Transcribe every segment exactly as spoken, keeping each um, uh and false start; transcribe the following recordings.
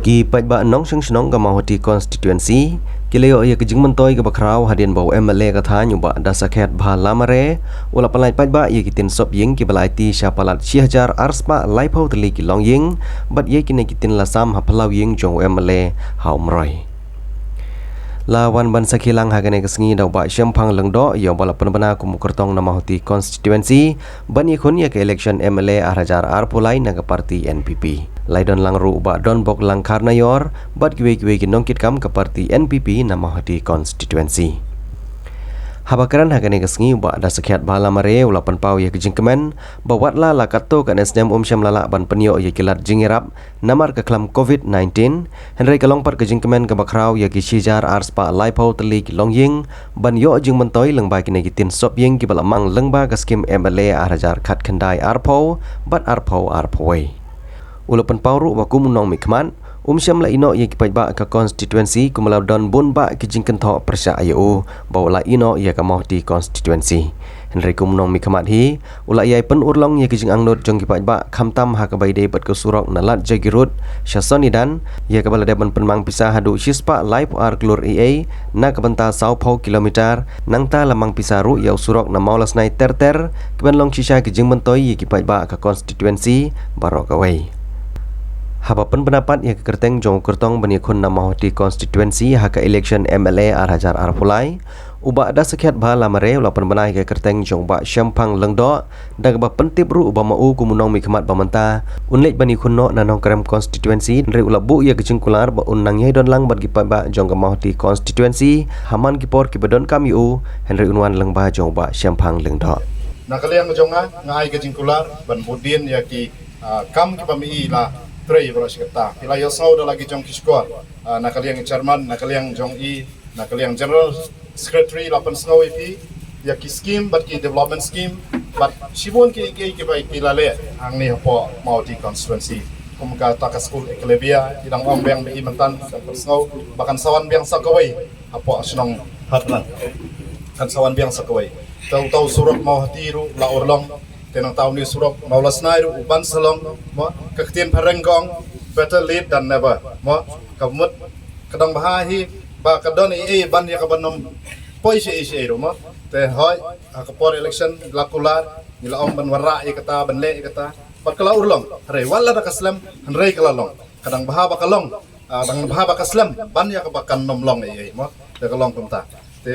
Ki paidbah nongshong shnong ka Mawhati Constituency ki la ïoh ïa ka jingmyntoi kaba khraw hadien ba u M L A ka thaiñ u Bah Dasakhiatbha Lamare u la pynlait paidbah ïa ki tin sop ïing kiba la aiti sha palat shi hajar ar spah laiphew tylli ki longïing bad ïa kine ki tin la sam ha phyllaw ïing jong u M L A ha Umroi. La wan ban sakhi lang ha kane ka sngi da u Bah Shemphang Lyngdoh, ïa uba la pynbna kum u kyrtong na Mawhati Constituency ban ïakhun ïa ka election M L A ar hajar arphew lai na ka party N P P. La ïadon lang ruh u Bah Donbok Langkar Nayor bad kiwei kiwei ki nongkitkam ka party N P P na Mawhati Constituency. Haba kren ha kane ka sngi, u Bah Dasakhiatbha Lamare u la pynpaw ïa ka jingkmen ba watla la katto katne snem um shym la lah ban pynïoh ïa ki lad jingïarap namar ka khlam covid nineteen, hynrei ka long pat ka jingkmen kaba khraw ïa ki shi hajar ar spah laiphew tylli ki longïing ban ïoh jingmyntoi lyngba kine ki tin sop ïing kiba la mang lyngba ka skim M L A ar hajar khatkhyndai arphew bad arphew arphew wei. U la pynpaw ruh ba kum u nongmihkhmat um shym la ïehnoh ïa ki paidbah ka constituency kumba la don bun bah ki jingkynthoh pyrshah ïa u ba u la ïehnoh ïa ka Mawhati Constituency. Hynrei kum u nongmihkhmat hi u la ïai pynurlong ïa ka jingangnud jong ki paidbah, khamtam ha kaba ïadei bad ka surok na Ladjagiarud sha Sonidan, ïa kaba la dep ban pynmang pisa haduh shispah laiphew ar klur eiei na ka bynta sawphew kilometer. Nangta la mang pisa ruh ïa u surok na Mawlasnai Terter, kiban long shisha ki jingmyntoi ïa ki paidbah ka constituency baroh kawei. Haba pynbna pat ïa ka kyrteng jong u kyrtong ban ïakhun na Mawhati Constituency ha ka election M L A ar hajar arphew lai, u Bah Dasakhiatbha Lamare u la pynbna ïa ka kyrteng jong u Bah Shemphang Lyngdoh, da kaba pyntip ruh ba ma u kum u nongmihkhmat ba mynta un leit ban ïakhun noh na Nongkrem Constituency, hynrei u la buh ïa ka jingkular ba un nang ïai don lang bad ki paidbah jong ka Mawhati Constituency ha man ki por kiba donkam ïa u, hynrei un wan lyngba jong u Bah Shemphang Lyngdoh. Na ka liang jong nga, nga ai ka jingkular ban bud dien ïa ki, ah, kam kiba ma i la trei baroh shi katta. Phi la ïohsngew da la ki jong ki shkor, ah, na ka liang chairman, na ka liang jong i, na ka liang general secretary la pynsngew ïa phi ïa ki scheme bad ki development scheme bad shibun ki, ki, kiba ki la leh hangne hapoh Mawhati constituency. Kum kata ka skul Eklavia, i dang ong biang ba i mynta ka pynsngew ba kan sa wan biang sa kawei hapoh shnong Hatlan. Kan sa wan biang sa kawei. Te uta u surok Mawhati ruh la urlong. Te nangta une u surok Mawlasnai ruh u ban sa long, mo, ka ktien phareng ka ong, better late than never, mo. Ka mut ka dang bha hi ba ka don ei ei ban ïa kaba nym poi shaei shaei ruh, mo. Te hooid, ha ka por election la kular, ngi la ong ban wanrah ïa kata, ban leh ïa kata. Bad ka la urlong, hynrei wat la da ka slem, hynrei ka la long. Ka dang bha ba ka long, ah, dang bha ba ka slem ban ïa kaba kan nym long ei ei, mo. Te ka long kumta. Te,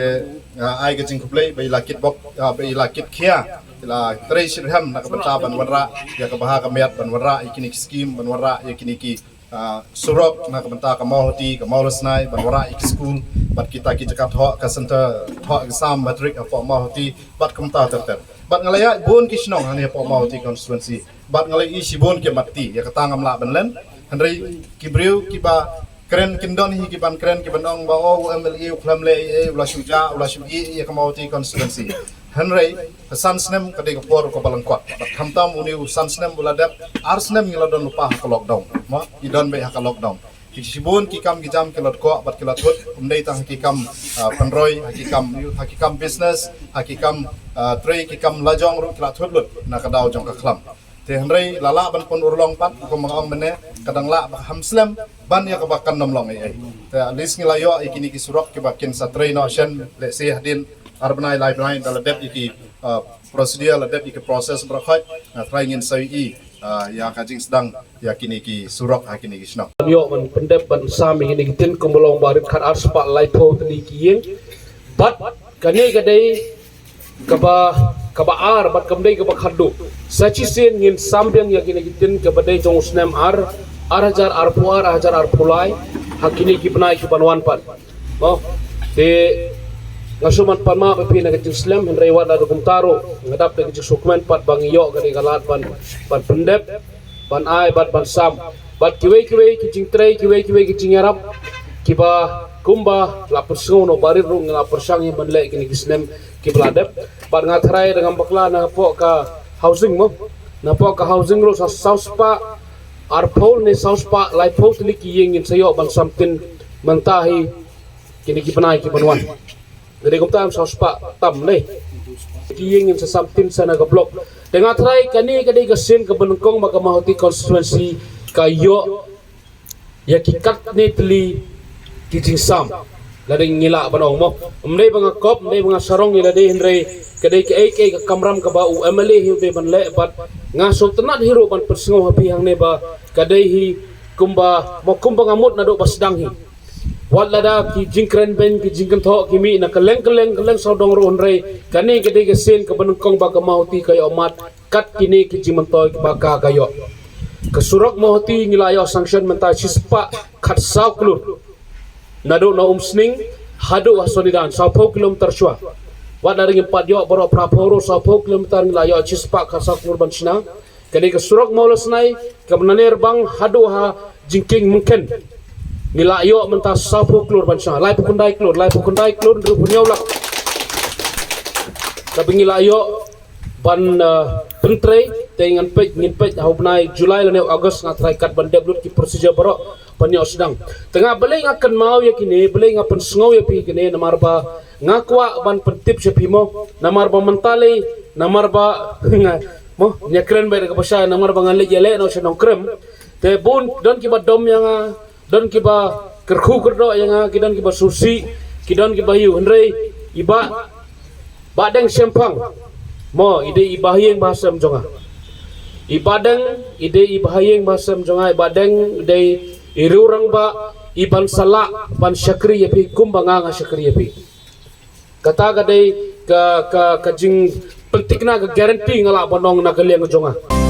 ah, ai ka jingkhublei ba i la kit bok, ah, ba i la kit khia, i la trei shitrhem na ka bynta ban wanrah ïa ka bha ka miat, ban wanrah ïa kine ki scheme, ban wanrah ïa kine ki, ah, surok na ka bynta ka Mawhati, ka Mawlasnai, ban wanrah ïa ki skul bad kita ki jaka thoh ka center thoh exam matric hapoh Mawhati bad kumta ter ter. Bad nga la ïaid bun ki shnong hangne hapoh Mawhati constituency. Bad nga la ïohi shibun ki mat ti, ïa kata ngam lah ban len. Hynrei ki briew kiba kren kin don hi kiban kren kiban ong ba, oh, u M L A u khlem leh ei ei, u la shu jah, u la shu ïeh ïa ka Mawhati constituency. Hynrei ka san snem ka dei ka por kaba lyngkot. Bad khamtam une u san snem u la dep, ar snem ngi la don lypa ha ka lockdown. Mo, ngi don beit ha ka lockdown. Ki shibun ki kam ki jam ki la dkoh bad ki la thut, ym dei tang ha ki kam, ah, pynroi, ha ki kam, ha ki kam business, ha ki kam, ah, trei, ki kam lajong ruh ki la thut lut na ka daw jong ka khlam. Te hynrei la lah ban pynurlong pat, kum nga ong mynne, ka dang lah ba kham slem ban ïa kaba kan nym long ei ei. Te at least ngi la ïoh ïa kine ki surok kiba kin sa trei noh shen, lehse hadien ar bnai lai bnai da la dep ïa ki, ah, procedure, la dep ïa ki process baroh khoit, nga trai ngin sa ïohi, ah, ïa ka jingsdang ïa kine ki surok ha kine ki shnong. Ban ïoh ban pyndep ban sam ïa kine ki tin kumba long ba rit khat ar spah laiphew tylli ki ïing. Bad kane ka dei kaba, kaba ar bad kam dei kaba khatduh. Sa shisien ngin sam biang ïa kine ki tin kaba dei jong u snem ar, ar hajar arphew ar, ar hajar arphew lai, ha kine ki bnai kiban wan pat. Mo, te nga shu man pan map ïa phi na ka jingslem, hynrei wat la da kumta ruh nga dap da ka jingsngewkmen pat ba ngi ïoh kane ka lad ban, ban pyndep, ban ai bad ban sam. Bad kiwei kiwei ki jingtrei, kiwei kiwei ki jingïarap kiba kumba la pynsngew na u Bah Rit ruh ngi la pyrshang ïa ban leh kine ki snem kiba la dep. Bad nga tharai da ngam bakla na hapoh ka housing, mo, na hapoh ka housing ruh sa saw spah arphew ne saw spah laiphew tylli ki ïing ngin sa ïoh ban sam tin mynta hi kine ki bnai kiban wan. Nga dei kumta, saw spah tam ne ki ïing ngin sa sam tin sa na ka block. Te nga tharai kane ka dei ka sien kaba nyngkong ba ka Mawhati constituency ka ïoh ïa ki katne tylli ki jingsam. Lada ngi lah ban ong mo, ym dei ba nga kop, ym dei ba nga sarong ïa lade, hynrei ka dei kaei kaei ka kamram kaba u M L A hi u dei ban leh, bad nga sngewtynnat hi ruh ban pynsngew ha phi hangne ba ka dei hi kumba mo, kumba nga mut naduh ba sdang hi. Wat lada ki jingkren beiñ, ki jingkynthoh ki mih na kylleng kylleng kylleng sawdong ruh, hynrei kane ka dei ka sien kaba nyngkong ba ka Mawhati ka ïoh mad kat kine ki jingmyntoi ba ka ka ïoh. Ka surok Mawhati ngi la ïoh sanction mynta shispah khatsaw klur. Naduh na Umsning haduh ha Sonidan, sawphew kilometer shuwa. Wat la ngim pat ïoh baroh phraphew ruh, sawphew kilometer ngi la ïoh shispah khatsaw klur ban shna. Kane ka surok Mawlasnai, ka Mawlasnai Rebang haduh ha Jingkieng Myngkhen, ngi la ïoh mynta sawphew klur ban shna, laiphew khyndai klur, laiphew khyndai klur hynriewphew hynñiew lak. Kaba ngi la ïoh ban, uh, pyntrei, te ngan peit, ngin peit ha u bnai July lane August, nga tharai kat ban dep lut ki procedure baroh ban ïoh sdang. Te nga balei nga kynmaw ïa kine, balei nga pynsngew ïa phi kine, namar ba nga kwah ban pyntip sha phi mo, namar ba mynta lei, namar ba nga mo, ïa kren bad ka ba shai, namar ba nga leit ïaleh noh sha Nongkrem. Te bun don kiba dom ïa nga, don kiba kyrkhu kyrdoh ïa nga, ki don kiba sngewsih, ki don kiba ïoh, hynrei i Bah, Bah Deng Shemphang mo, i dei i bahaïing bahasem jong nga. I Bah Deng i dei i bahaïing bahasem jong nga, i Bah Deng i dei i riew rangbah, i ban sa lah ban shakri ïa phi kumba nga nga shakri ïa phi. Kata ka dei ka, ka, ka jingpyntikna, ka guarantee nga lah ban ong na ka liang jong nga.